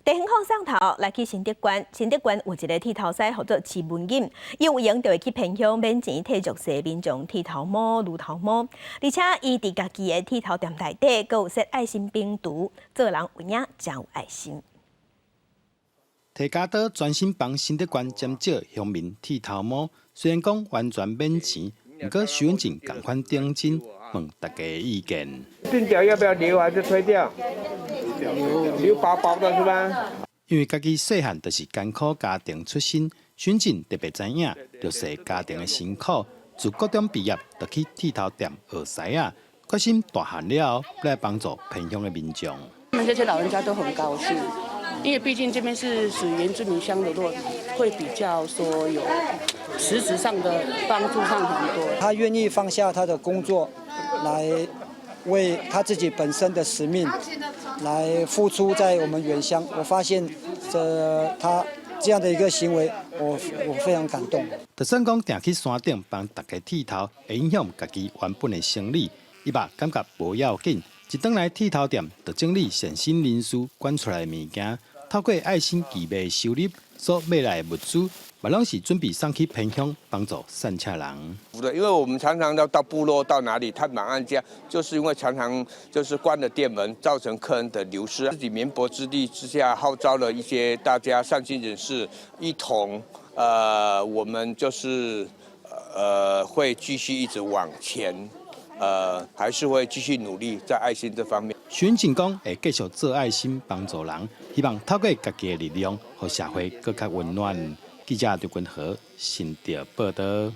地方送頭來去新竹縣，新竹縣有一个剃頭師號做徐文錦，伊有閒就會去偏鄉免錢替弱勢民眾剃頭毛、攄頭毛，而且伊佇家己的剃頭店內底，閣有設愛心冰櫥，做人有影誠有愛心。提鉸刀專心幫新竹縣尖石鄉民剃頭毛，雖然講完全免錢，毋過徐文錦仝款認真問大家意見。鬢角要不要留還是推掉？留留薄薄的是吧？因為家己細漢就是艱苦家庭出身，徐文錦特別知影弱勢家庭的辛苦。自高中畢業就去剃頭店學師仔，決心大漢了後來幫助偏鄉的民眾。他們這些老人家都很高興，因為畢竟這邊是屬於原住民鄉的，落會比較說有實質上的幫助上很多。他願意放下他的工作，來為他自己本身的使命來付出在我們原鄉。我發現這他這樣的一個行為，我非常感動。就算講定去山頂幫大家剃頭，會影響家己原本的生理，伊嘛感覺無要緊。一轉來剃頭店，就整理善心人士捐出來的物件，透過愛心義賣收入所買來的物資，嘛攏是準備送去偏鄉幫助散赤人。對，因為我們常常要到部落到哪裡探訪案件，就是因為常常就是關了店門，造成客人的流失。自己綿薄之力之下，號召了一些大家善心人士一同，我們就是會繼續一直往前。還是會繼續努力在愛心這方面。徐文錦講會繼續做愛心幫助人，希望透過家己的力量，予社會閣較溫暖。記者劉君和新竹報導。